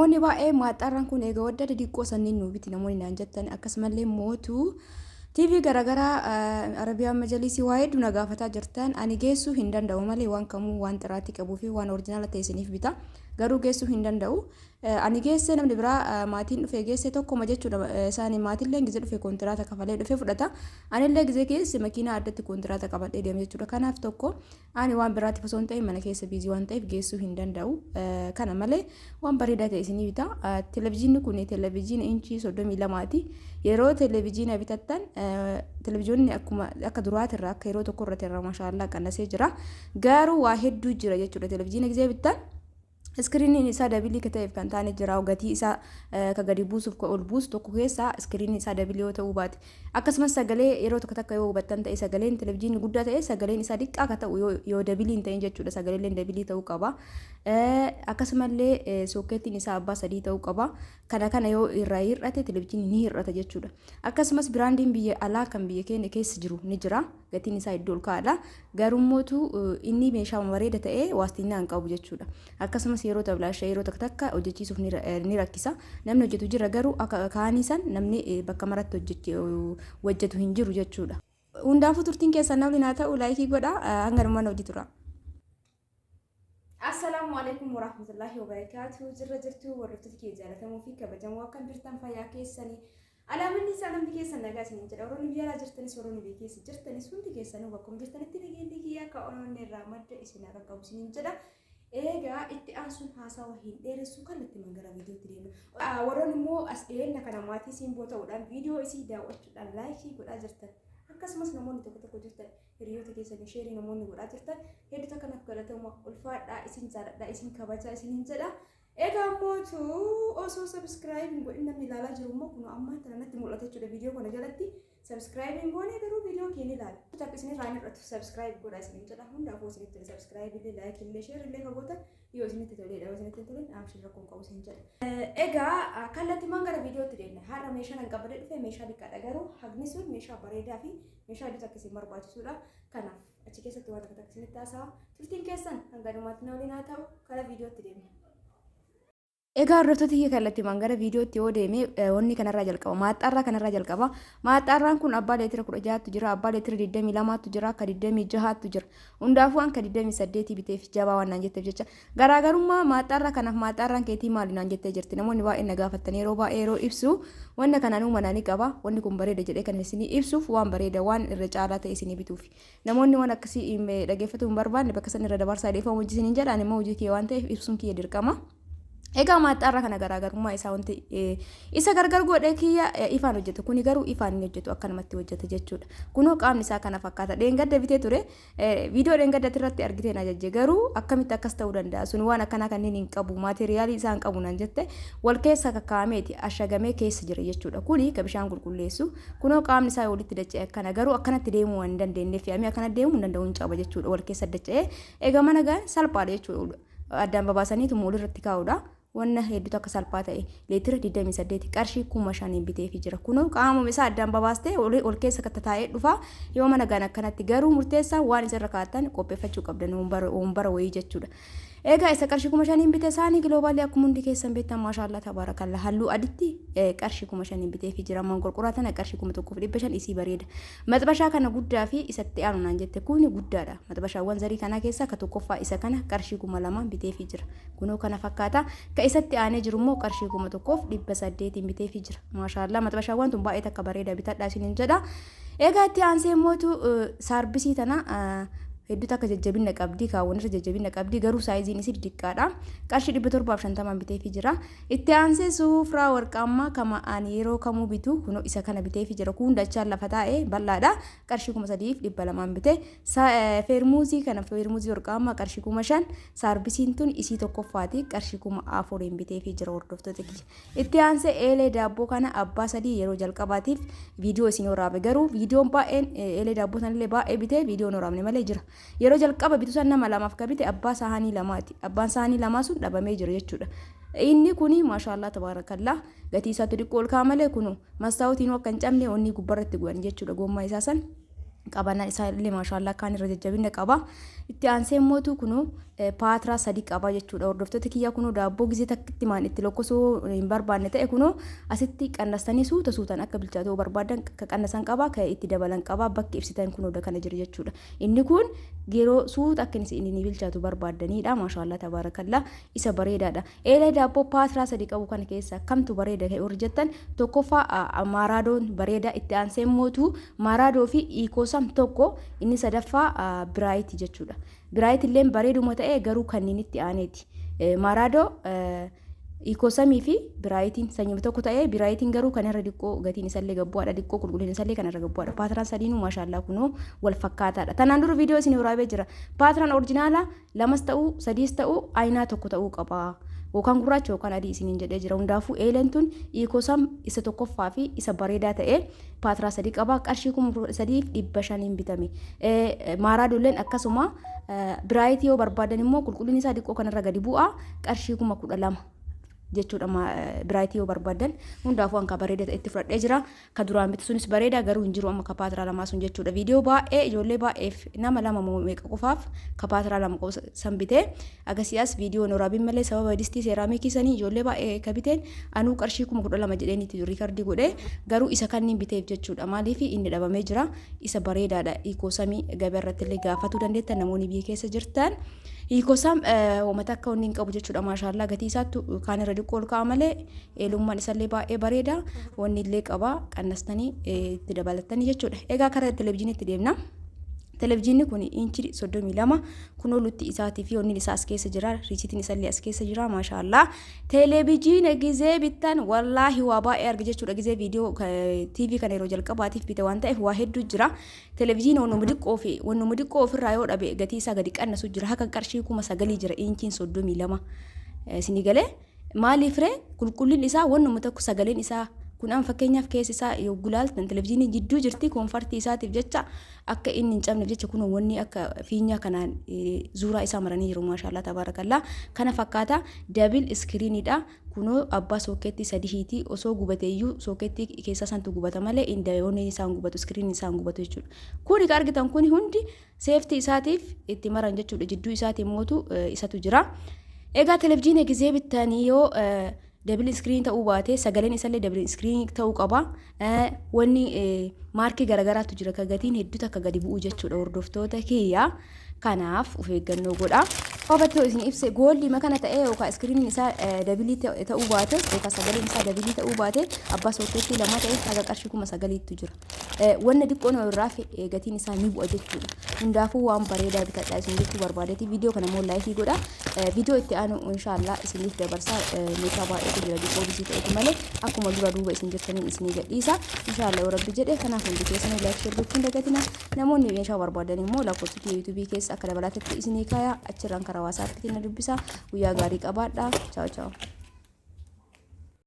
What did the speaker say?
Namoonni baay'ee maaxxaarraan kun eega wadda didiqqoo sanniin nuu biti namoonni naan jettan akkasumallee mootu TV garaagaraa Arabiyaan Majaliisii waa hedduu na gaafataa jirtan ani geessuu hin danda'u malee waan kamuu waan xiraatii qabuu fi waan orjinaala ta'e isiniif bita garuu geessuu hin danda'u. Ani geessee namni biraa maatiin dhufee geesse tokkoma jechuudha. Isaanii maatillee gizee dhufe kontiraata kafalee dhufe fudhata. Anillee gizee geesse makiinaa addatti kontiraata qabadhee deema jechuudha. Kanaaf tokko ani waan biraatiif osoo hin ta'in mana keessa biizii waan ta'eef geessuu hin danda'u. Kana malee waan bareedaa ta'e isinii bita. Televijiinni kun televijiina inchii 32ti. Yeroo televijiina bitattan televijiinni akkuma akka duraatirraa akka yeroo tokko irratti irraa maashaallaa qannasee jira. Garuu waa hedduu jira jechuudha televijiina gizee bittan. Iskiriiniin isaa dabilii ka ta'eef kan taane jira gatii isaa ka gadi buusuuf ka ol buusu tokko keessaa iskiriiniin isaa dabilii yoo ta'uu baate akkasumas sagalee yeroo tokko takka yoo hubattan ta'e sagaleen televizyiinni guddaa ta'e sagaleen isaa diqqaa ka ta'u yoo dabilii hin ta'in jechuudha sagaleen dabilii ta'uu qaba akkasumallee sookkeettiin isaa abbaa sadii ta'uu qaba kana kana yoo irraa hir'ate televizyiinni ni hir'ata jechuudha akkasumas biraandiin biyya alaa kan biyya keenya keessa jiru ni jira. Gatiin isaa iddoo ol ka'aadha. Garummootu inni meeshaa bareeda ta'e waastinnaa hin qabu jechuudha. Akkasumas yeroo tablaasha yeroo takka takka hojjechiisuuf ni rakkisa. Namni hojjetu jira garuu akka kaanii san namni bakka maratti hojjetu hin jiru jechuudha. Hundaafuu turtiin keessan na waliin haa ta'u laayikii godha hanga dhumaa na hojii tura. Assalaamu alaikum warahmatullahi wabarakaatu. Jirra jirtu hordoftoota kee jaallatamoo fi kabajamoo akkam jirtan fayyaa keessanii. Alaamanni isaa namni keessan nagaa isiniin jedha. Warroonni biyya alaa jirtanis warroonni biyya keessa jirtanis hundi keessanuu bakkuma jirtanitti nageenyi kiyya akka onoonni irraa madda isin haa qaqqabu isiniin jedha. Egaa itti aansuun haasawa hin dheeressu kallattiimaan gara viidiyootti deemna. Warroonni immoo as dhiyeenna kana maatii simboo ta'uudhaan viidiyoo isii daawwachuudhaan laayikii godhaa jirtan. Akkasumas namoonni tokko tokko jirtan hiriyoota keessanii sheerii namoonni godhaa jirtan hedduu takka naaf galatooma ulfaadhaa isin jaaladha isin kabajaa isiniin jedha. Egaa mootu osoo sabiskiraayib hin godhin namni ilaalaa jiru immoo kun ammaan tana natti mul'ata jechuudha viidiyoo kana jalatti sabiskiraayib hin goone garuu viidiyoo kee ni ilaala. Takka isinirraa hin hir'atu sabiskiraayib godhaa isiniin jedha hundaafuu isinitti tole sabiskiraayib illee laayik illee sheer illee kan gootan yoo isinitti toleedha yoo isinitti hin toleen amshir rakkoon qabu isin jedha. Egaa kallattimaan gara viidiyootti deemna har'a meeshaa nan qabadee dhufe meeshaa xiqqaadha garuu hagni sun meeshaa bareedaa fi meeshaa hedduu takka isin barbaachisuudha. Kanaaf achi keessatti waan takka takka isinitti haasa'a. Turtiin keessan hanga dhumaatti na waliin haa ta'u karaa viidiyootti deemna. Egaa hordoftoota kiyya kallattiimaan gara viidiyootti yoo deeme wanni kanarraa jalqaba. Maaxxaarraa kanarraa jalqaba. Maaxxaarraan kun abbaa leetira 16tu jira, abbaa leetira 22tu jira, akka 26tu jira. Hundaafuu an ka 28 biteef jabaa waan naan jetteef jecha. Garaagarummaa maaxxaarraa kanaaf maaxxaarraan keetii maali naan jettee jirti. Namoonni baay'een na gaafattan yeroo baay'ee yeroo ibsu wanna kana anuu manaa ni qaba. Wanni kun bareeda jedhee kan isinii ibsuuf waan bareeda waan irra caalaa ta'e isinii bituufi. Namoonni waan akkasii dhaggeeffatuu hin barbaanne bakka san irra dabarsaa dhiifama hojii isiniin jedha. Ani immoo hojii kiyya waan ta'eef ibsuun kiyya dirqama. Egaa maaxxaarraa kana garaagarummaa isaa wanti isa gargar godhe kiyya ifaan hojjeta. Kuni garuu ifaan hin hojjetu akkanumatti hojjeta jechuudha. Kunoo qaamni isaa kana fakkaata. Dheengadda bitee ture. Viidiyoo dheengaddatti irratti argiteen ajajje garuu akkamitti akkas ta'uu danda'a sun waan akkanaa kanneen hin qabu maateriyaalii isaa hin qabu naan jette wal keessa kakkaa'ameeti ashagamee keessa jira jechuudha kuni ka bishaan qulqulleessu kunoo qaamni isaa walitti dacha'e akkana garuu akkanatti deemuu waan hin dandeenyeef fe'amee akkana deemuu hin danda'u hin caba jechuudha wal keessa dacha'ee egaa mana gaan salphaadha jechuudha addaan babaasaniitu walirratti kaa'uudha. Wanna heddu takka salphaa ta'e leetira 28 qarshii 5,000 biteefi jira. Kunoo qaamuma isaa addaan babaastee ol keessa tattaa'ee dhufa. Yoo mana gaan akkanatti garuu murteessaa waan isarra kaa'attan qopheeffachuu qabdan wombara wayii jechuudha. Egaa isa qarshii 5,000 bite isaanii giloobaalii akkuma hundi keessan beektan maashaallah tabaarakalla halluu aditti qarshii 5,000 biteefi jira. Manqorqoraa tana qarshii 1,500 isii bareeda. Maxbashaa kana guddaa fi isatti aanu naan jette kuni guddaadha. Maxbashaawwan zarii kanaa keessaa ka tokkoffaa isa kana qarshii 2,000 biteefi jira. Kunoo kana fakkaata. Ka isatti aanee jiru immoo qarshii 1,800 biteefii jira. Maashaallah maxbashaawwan tun baay'ee takka bareeda bitadhaa isiniin jedha. Egaa itti aansee immootu saarbisii tana hedduu takka jajjabina qabdi kaawwan irra jajjabina qabdi garuu saayiziin isii xixiqqaadha. Qarshii 750 biteefii jira. Itti aansee suufraa warqaammaa kama ani yeroo kamuu bitu kunoo isa kana biteefii jira. Kun dachaan lafa taa'e bal'aadha. Qarshii 3,200 bite. Feermuuzii kana feermuuzii warqaammaa qarshii 5,000 Saarbisiin tun isii tokkoffaati qarshii 4,000 biteefii jira hordoftoota kiyya. Itti aansee eelee daabboo kana abbaa sadii yeroo jalqabaatiif viidiyoo isin waraabe garuu viidiyoon baay'een eelee daabboo sanillee baay'ee bitee viidiyoon waraabne malee jira. Yeroo jalqaba bitu san nama lamaaf ka bite abbaa sahaanii lamaati. Abbaan sahaanii lamaa sun dhabamee jira jechuudha. Inni kuni maashaallah tabaarakallaa gatii isaatu xiqqoo ol ka'a malee kunu mastaawutiinuu akka hin cabne onnii gubbarratti godhan jechuudha gommaa isaa san. Qabanaan isaa illee maashaallah kaan irra jajjabina qaba. Itti aansee mootu kunu Paatiraa sadi qaba jechuudha. Hordoftoota kiyya, kunoo daabboo gizee takkitti maan itti lokkosuu hin barbaanne ta'e, kunoo asitti qannastanii suuta suutaan akka bilchaatu barbaadan ka qannasan qaba, ka itti dabalan qaba. Bakki ibsitan kunoo kana jira jechuudha. Inni kun yeroo suuta akka inni bilchaatu barbaaddanidha. Maashaallah, tabaarakallaa, isa bareedaadha. Eelee daabboo paatiraa sadi qabu kana keessa kamtu bareeda ta'e warri jettan, tokkoffaa Maaraadoon bareeda, itti aansee mootu Maaraadoo fi Iikoosam tokko, inni sadaffaa Biraayiti jechuudha. Biraayit illeen bareeduma ta'e, garuu kanneen itti aaneeti. Maaraadoo, Iikoosamii fi Biraayitiin sanyii tokko ta'ee, Biraayitiin garuu kan irra diqqoo gatiin isallee gabbu'aadha, diqqoo qulqullina isallee kan irra gabbu'aadha. Paatiraan sadiinuu maashaallaa kunoo wal fakkaataadha. Tanaan dura viidiyoo isin waraabee jira. Paatiraan orjinaala lamas ta'uu sadiis ta'uu aynaa tokko ta'uu qaba. Yookaan gurraacha yookaan adii isiniin jedhee jira. Hundaafuu eeleen tun Iikoosam isa tokkoffaa fi isa bareedaa ta'e paatiraa sadi qaba. Qarshii 3500n bitame. Maaraadolleen akkasuma. Biraayitii yoo barbaadan immoo qulqullinni isaa xiqqoo kanarra gadi bu'a. Qarshii 12,000 jechuudha Biraayitii yoo barbaadan. Hundaafuu hanka bareeda ta'e itti fudhadhee jira. Ka duraan bitu sunis bareeda, garuu hin jiru amma ka paatiraa lamaa sun jechuudha. Viidiyoo baay'ee ijoollee baay'eef, nama lama moo meeqa qofaaf ka paatiraa lama qofa san bitee agasii as viidiyoo waraabin malee, sababa distii seeraamikii sanii ijoollee baay'ee ka biteen anuu qarshii 12,000 jedheen itti riikardii godhee, garuu isa kanniin biteef jechuudha. Maaliif inni dhabamee jira. Isa bareedaadha. Iikoosamii gabaa irratti illee gaafatuu dandeettan namoonni biyya keessa jirtan. Iikoosam uummata akka wanni hin qabu jechuudha. Maashaallaa, gatii isaattu kaan irra xiqqoo ol ka'a malee eelummaan isallee baay'ee bareeda. Wanni illee qaba, qannastanii itti dabalattanii jechuudha. Egaa karaa televizyiiniitti deemna. Televizyiinni kun inchii 32, kunoo lutti isaatii fi onni isaa as keessa jira. Riisitiin isallee as keessa jira. Maashaallaa. Televizyiina gizee bittan wallaahi waa baay'ee arga jechuudha. Gizee viidiyoo TV kana yeroo jalqabaatiif bite waan ta'eef waa hedduu jira. Televizyiina wannuma xiqqoo fi wannuma xiqqoo ofirraa yoo dhabe gatii isaa gadi qannasu jira. Haka qarshii 9,000 jira inchiin 32. Isinii galee? Maaliif ree? Qulqullinni isaa wannuma tokko, sagaleen isaa kun amma fakkeenyaaf keessa isaa yoo gulaaltan televizyiinii jidduu jirti. Koonfartii isaatiif jecha, akka inni hin cabneef jecha, kun wanni akka fiinyaa kanaan zuuraa isaa maranii jiru. Maashaallah, tabaarakallaa, kana fakkaata. Double iskiriiniidha. Kunoo abbaa sookeettii sadihiiti. Osoo gubate iyyuu sookeettii keessaa santu gubata malee inni isaan gubatu, iskiriiniin isaan gubatu jechuudha. Kuni ka argitan kuni hundi safety isaatiif itti maran jechuudha. Jidduu isaatiin mootu isatu jira. Egaa televizyiina gizee bittanii yoo double screen ta'uu baate, sagaleen isallee double screen ta'uu qaba. Wanni maarkii garagaraatu jira ka gatiin hedduu takka gadi bu'u jechuudha, hordoftoota kiyya. Kanaaf of eeggannoo godha. Qabatoo isin ibse goolli makana ta'ee yookaan iskiriiniin isaa double ta'uu baate yookaan sagaleen isaa double ta'uu baate, abbaa sookeettii lama ta'e haga qarshii 9,000ttu jira. Wanna xiqqoon irraa gatiin isaa ni bu'a jechuudha. Hundaafuu waan bareedaa bitadhaa isin jechuu barbaadeeti. Viidiyoo kana immoo like godha. Viidiyoo itti aanu inshaallah isiniif dabarsa. Meeshaa baay'eetu jira, xiqqoo busy ta'etu malee akkuma dura duuba isin jirtaniin isinii gadhiisa. Inshaallah yoo Rabbi jedhe. Kanaaf hundi keessanuu like, share gochuun dagatina. Namoonni meeshaa barbaadan immoo lakkoofsa yuutuubii keessa akka dabalataatti isinii kaaya, achirraan karaa waasaappiitiin na dubbisa. Guyyaa gaarii qabaadha. Chaaw chaaw.